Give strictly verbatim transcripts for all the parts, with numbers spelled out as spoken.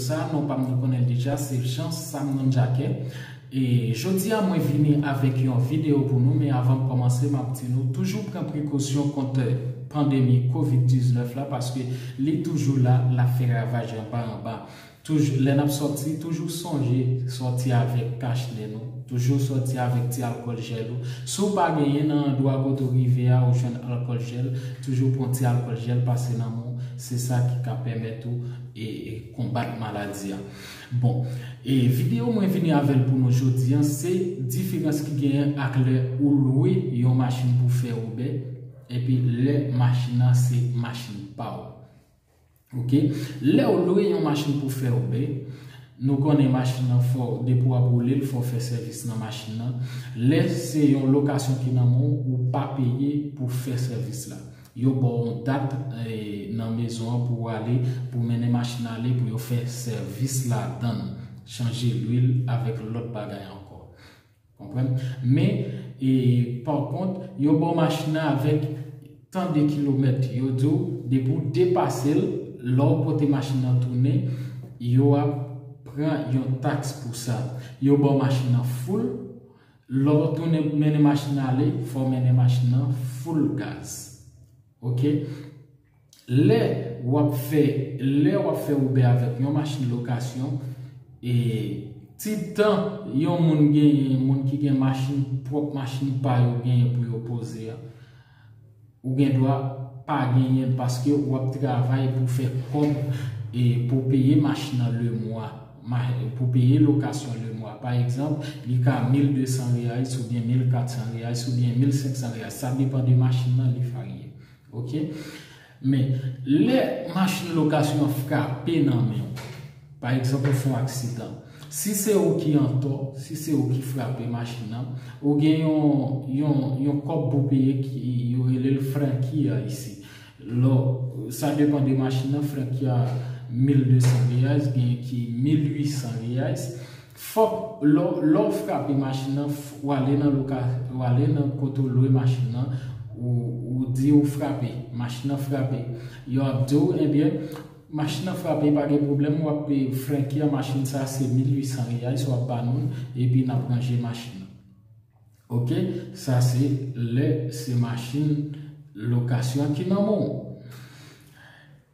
Sa, non pa m nou konnen l deja, se Jean Sam Nonjake. E jodi a, mwen vini avèk yon videyo pou nou, men avan m kòmanse, m ap di nou, toujou pran prekosyon kont pandemi kovid diznèf la, paske li toujou la, l ap fè ravaj anba anba. Toujou, lè n ap sòti, toujou sonje sòti avèk kach nen nou, toujou sòti avèk ti alkòl jèl ou. Si w pa genyen nan andwa kote w rive a, ou jwenn alkòl jèl, toujou pran ti alkòl jèl, pase nan men w, se sa ki ka pèmèt ou e, e konbat maladi a. Bon, e videyo mwen vini avè l pou nou jodi a, se diferans ki genyen ak lè ou lwe yon machin pou fè Uber, epi lè machin nan se machin pa w. Ok? Lè w lwe yon machin pou fè Uber, nou konnen machin nan fò, depi w ap woule l, fò w fè sèvis nan machin nan. Lè se yon lokasyon ki nan men w, ou pa peye pou fè sèvis la. Yo ba w yon dat, eh, nan mezon an pou w ale, pou w mennen machin nan ale, pou yo fè sèvis ladan l, chanje lwil avèk lòt bagay ankò. Konprann? Men, e, pa kont, yo ba w machin nan avèk tan de kilomèt. Yo di w, depi w depase l, lè w pote machin nan tounen, yo ap pran yon taks pou sa. Yo ba w machin nan full, lè w tounen mennen machin nan ale, fò w mennen machin nan full gaz. Ok? Lè w ap fè, lè w ap fè Uber avèk yon machin lokasyon, e ti tan yon moun genyen, moun ki gen machin, pwòp machin pa yo genyen pou yo poze a, ou gen dwa pa genyen l paske w ap travay pou fè kòb e pou peye machin nan lemwa, ma-, pou peye lokasyon lemwa. Pa egzanp, li ka mil de san reais oubyen mil kat san reais oubyen mil senk san reais. Sa depann de machin nan, li varye. Ok? Men, lè machin lokasyon an frape nan men w, pa egzanp, ou fè yon aksidan, si se ou ki antò, si se ou ki frape machin nan, ou gen yon, yon, yon kòb pou peye ki yo rele l franki a isi. Lò, sa depann de machin nan, franki a mil de san reais, gen ki mil uit san reais. Fòk lè w, lè w frape machin nan, f-, w ale nan loka-, w ale nan kote w lwe machin nan, ou, ou di ou frape, machin nan frape. Yo ap di w, ebyen, machin nan frape, pa gen pwoblèm, w ap peye franki a machin sa, se mil uit san reais, w ap ba nou l, epi n ap ranje machin nan. Ok? Sa se lè se machin lokasyon ki nan men w.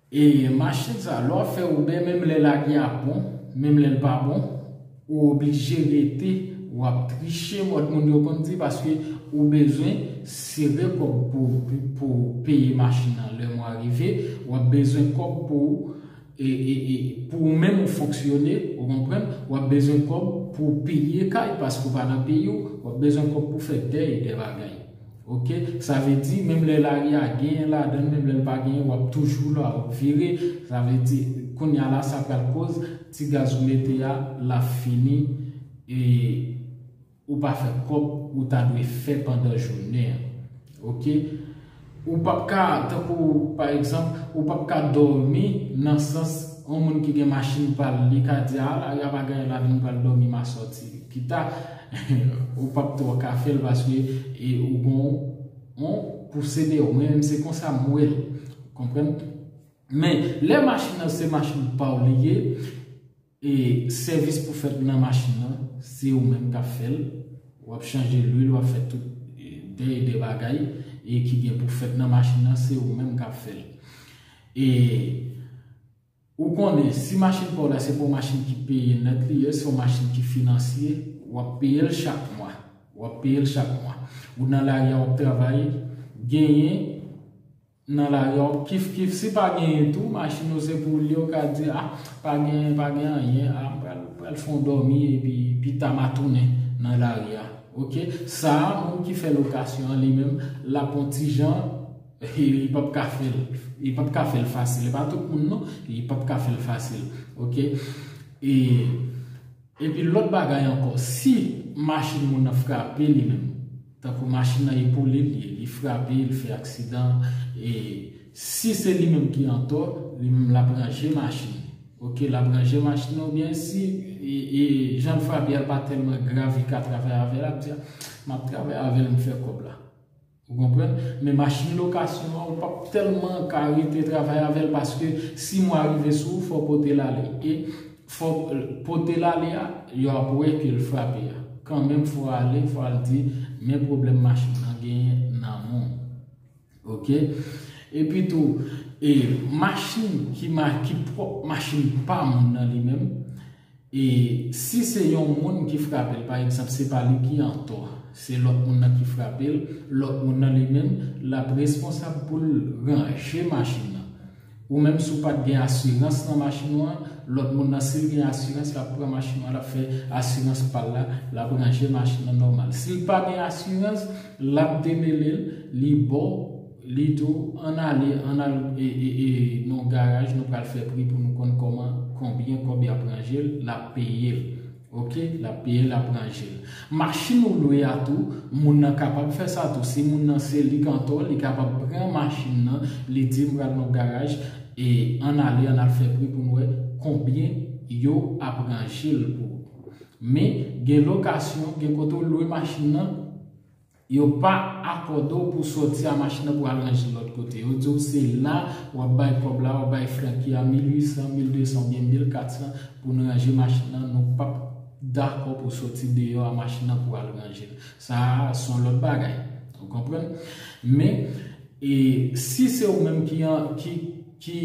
E machin sa, lè w ap fè Uber, menm lè lari a bon, menm lè l pa bon, ou oblije rete, w ap triche, mòd moun yo konn di, paske ou bezwen sere kòb pou, pou, pou peye machin nan lè mwa rive, w ap bezwen kòb pou, e, e, e, pou ou menm ou fonksyone, ou konprann, w ap bezwen kòb pou peye kay, paske ou pa nan peyi w, w ap bezwen kòb pou fè dèy de bagay. Ok? Sa vle di, menm lè lari a genyen ladan l, menm lè l pa genyen, w ap toujou la, w ap vire. Sa vle di, kounye a la, sa pral koz ti gaz ou mete a, l ap fini, e ou pa fè kòb ou ta dwe fè pandan jounen an. Ok? Ou p ap ka, tankou, pa egzanp, ou p ap ka dòmi nan sans yon moun ki gen machin pa l, li ka di, "A, lari a pa gen anyen ladan l, m pral dòmi, m a sòti." Kita, ou p ap twò ka fè l paske, e, ou gon yon posede, ou menm se konsa m wè l. Konprann? Men, lè machin nan se machin pa w li ye, e sèvis pou fèt nan machin nan, se ou menm k ap fè l. W ap chanje lwil, w ap fè tout, e, dèyè de bagay, e ki gen pou fèt nan machin nan, se ou menm k ap fè l. E ou konnen, si machin pa w la, se pa yon machin ki peye nèt li ye, se yon machin ki finansye, w ap peye l chak mwa. W ap peye l chak mwa. Ou nan lari a, w ap travay, genyen nan lari a, w ap kif kif. Si pa genyen tou, machin ou se pou li, ou ka di, "A, pa gen, pa gen anyen, a, m pral, pral fè yon dòmi, epi pita m a tounen nan lari a." Ok? Sa a, moun ki fè lokasyon an, li menm, l ap yon ti jan, li p ap ka fè l. Li p ap ka fè l fasil. E pa tout moun, non, li p ap ka fè l fasil. Ok? E, epi lòt bagay ankò, si machin moun nan frape li menm, tankou machin nan e pou li l ye, li frape, li fè aksidan, e si se li menm ki antò, li menm l ap ranje machin. Ok, l ap ranje machin nan, oubyen si, e, e, jan l frape a l pa tèlman grav, li ka travay avè l, l ap di, "A, m ap travay avè l, m fè kòb la." Ou konprann? Men machin lokasyon an, ou p ap tèlman ka rete travay avè l, paske si mwa rive sou ou, fò w pote l ale. E fò pote l ale a, yo ap wè ke l frape a. Kanmenm, fò ale, fò al di, men pwoblèm machin nan genyen nan men w. Ok? Epi tou, e, machin ki, ma, ki pwòp machin pa moun nan li menm, e si se yon moun ki frape l, pa egzanp, se pa li ki antò, se lòt moun nan ki frape l, lòt moun nan li menm, l ap responsab pou l ranje machin nan. Ou menm, si w pa t gen asirans nan machin ou an, lòt moun nan, si l gen asirans, l ap pran machin ou an, l ap fè asirans pa l la, l ap ranje machin nan nòmal. Si l pa gen asirans, l ap demele l, li ba w, li di w, ann ale, ann al, e, e, e, nan yon garaj, nou pral fè pri pou nou konn kòman, konbyen kòb y ap ranje l, l ap peye l. Ok, l ap peye, l ap ranje l. Machin ou lwe a tou, moun nan kapab fè sa tou. Si moun nan se li k antò, li kapab pran machin nan, li di, "M pral nan garaj, e ann ale, ann al fè pri pou n wè konbyen yo ap ranje l pou ou." Men, gen lokasyon, gen kote w lwe machin nan, yo pa akòde w pou w sòti a machin nan pou al ranje l lòt kote. Yo di w se la w ap bay kòb la, w ap bay franki a mil uit san, mil de san oubyen mil kat san pou n ranje machin nan. Nou p ap dakò pou w sòti deyò a machin nan pou w al ranje l. Sa a se yon lòt bagay. Ou konprann? Men, e si se ou menm ki, an, ki, ki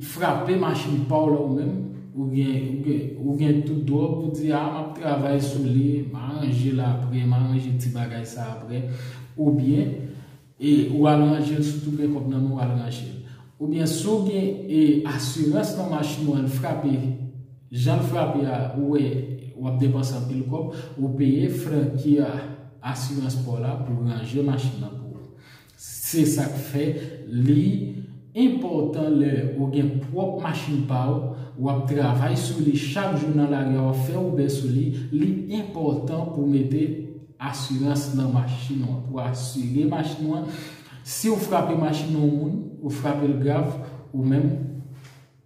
frape machin pa w la ou menm, ou gen, ou gen, ou gen tout dwa pou di, "A, m ap travay sou li, m a ranje l apre, m a ranje ti bagay sa apre." Oubyen, e, ou al ranje l, sitou gen kòb nan men w, ou al ranje l. Oubyen, si w gen, e, asirans nan machin ou an, l frape, jan l frape a, ou wè, w ap depanse anpil kòb, ou peye franki a, asirans pa w la pou ranje machin nan pou ou. Se sa k fè li enpòtan lè ou gen pwòp machin pa w, w ap travay sou li chak jou nan lari a, w ap fè Uber sou li, li enpòtan pou w mete asirans nan machin ou an, pou asire machin ou an. Si w frape machin yon moun, ou frape l grav, ou menm,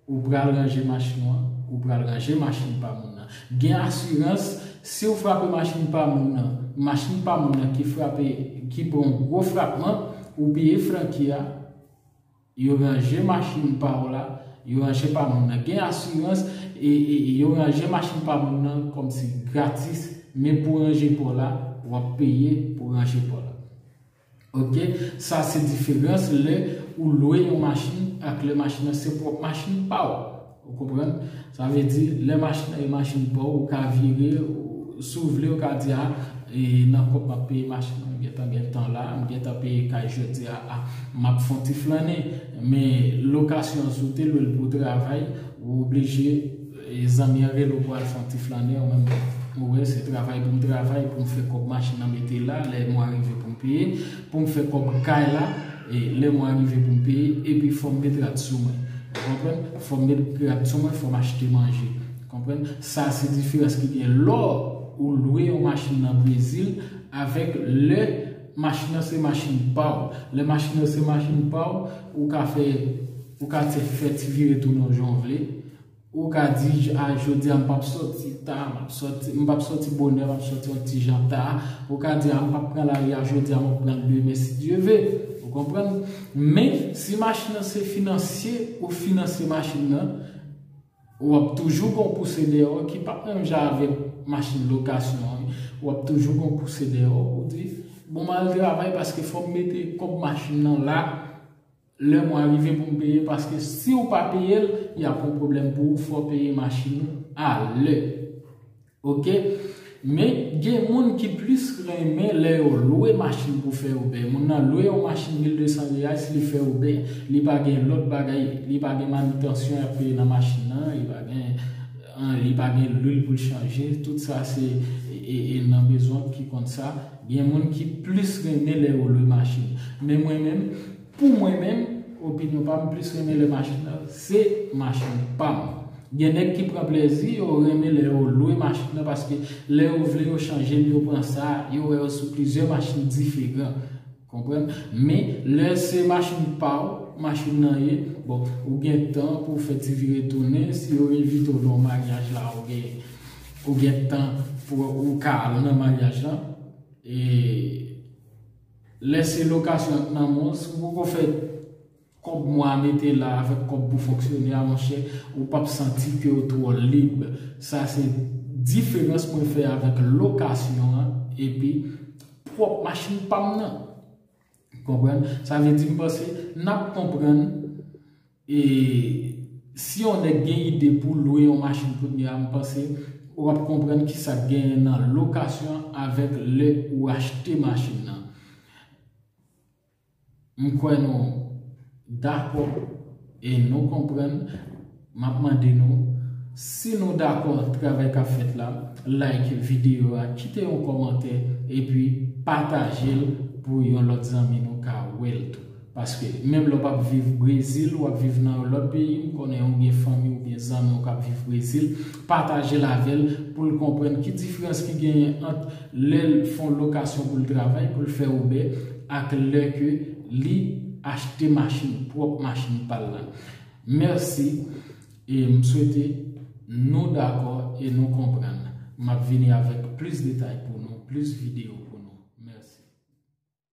ou pral ranje machin ou an, ou pral ranje machin pa moun nan. Gen asirans, si w frape machin pa moun nan, machin pa moun nan ki frape, ki pran yon gwo frapman, ou peye franki a, yo ranje machin pa w la, yo ranje pa moun nan. Gen asirans, e, e, e yo ranje machin pa moun nan kòmsi gratis, men pou ranje pa w la, w ap peye pou ranje pa w la. Ok? Sa se diferans lè ou lwe yon machin ak lè machin nan se pwòp machin pa w. Ou konprann? Sa vle di, lè machin nan e machin pa w, ou ka vire, ou, si w vle, ou ka di, a, e, nan kòb m ap peye machin nan, m gentan gen tan la, m gentan peye kay jodi a, a, m ap fè yon ti flannen. Men lokasyon an, si w te lwe l pou w travay, ou oblije, e, zanmi an rele w pou al fè yon ti flannen, ou menm, ou wè, se travay pou m travay, pou m fè kòb machin nan mete la, lè mwa rive pou m peye, pou m fè kòb kay la, e, lè mwa rive pou m peye, epi fò m met rad sou mwen. Ou konprann? Fò m met rad sou mwen, fò m achte manje. Konprann? Sa se diferans ki gen lè ou lwe yon machin nan Brezil avèk lè machin nan se machin pa w. Lè machin nan se machin pa w, ou ka fè, ou ka fè, fè ti vire tounen w jan w vle. Ou ka di, a, jodi a m p ap sòti ta, m ap sòti, m p ap sòti bonè, m ap sòti yon ti jan ta. Ou ka di, a, m p ap pran lari a jodi a, m ap pran l demen si Dye ve. Ou konprann? Men, si machin nan se finansye, ou finanse machin nan, w ap toujou gon pouse dèyè w ki p ap menm jan avèk machin lokasyon an. W ap toujou gon pouse dèyè w pou di, bon, m al travay paske fò m mete kòb machin nan la, lè mwa rive pou m peye, paske si w pa peye l, y ap yon pwoblèm pou ou, fò w peye machin ou a lè. Ok? Men, gen moun ki plis renmen lè yo lwe machin pou fè Uber. Moun nan lwe yon machin mil de san reyal, li fè Uber, li pa gen lòt bagay, li pa gen manitansyon y ap peye nan machin nan, li pa gen, an, li pa gen lwil pou l chanje. Tout sa se, e, e, e nan bezwen ki konn sa. Gen moun ki plis renmen lè yo lwe machin. Men mwen menm, pou mwen menm, opinyon pa m, plis renmen lè machin nan se machin pa m. Gen nèg ki pran plezi, yo renmen lè yo lwe machin nan, paske lè yo vle yo chanje l, yo pran sa, yo wè yo sou plizyè machin diferan. Konprann? Men, lè se machin pa w, machin nan ye, bon, ou gen tan pou w fè ti vire tounen, si yo envite w nan yon maryaj la, ou gen, ou gen tan pou ou ka al nan maryaj lan. E lè se lokasyon ak nan mons, ou poko fè kòb mwen a mete la avèk kòb pou fonksyonè a, monchè, ou p ap santi ke w twò lib. Sa se diferans mwen fè avèk lokasyon an epi pwòp machin pa m nan. Konprann? Sa vle di, m panse n ap konprann, e si yon nèg gen ide pou lwe yon machin kounye a, m panse w ap konprann ki sa k genyen nan lokasyon avèk lè ou achte machin nan. M kwè nou dakò e nou konprann. M ap mande nou, si nou dakò travay k ap fèt la, like videyo a, kite yon kòmantè, epi pataje l pou yon lòt zanmi nou ka wè l tou. Paske menm lè w p ap viv Brezil, w ap viv nan yon lòt peyi, m konnen ou gen fanmi oubyen zanmi w k ap viv Brezil, pataje l avè l pou l konprann ki diferans ki genyen ant lè l fè yon lokasyon pou l travay, pou l fè Uber, ak lè ke li achte machin, pwòp machin pa l la. Mèsi, e m swete nou dakò e nou konprann. M ap vini avèk plis detay pou nou, plis videyo.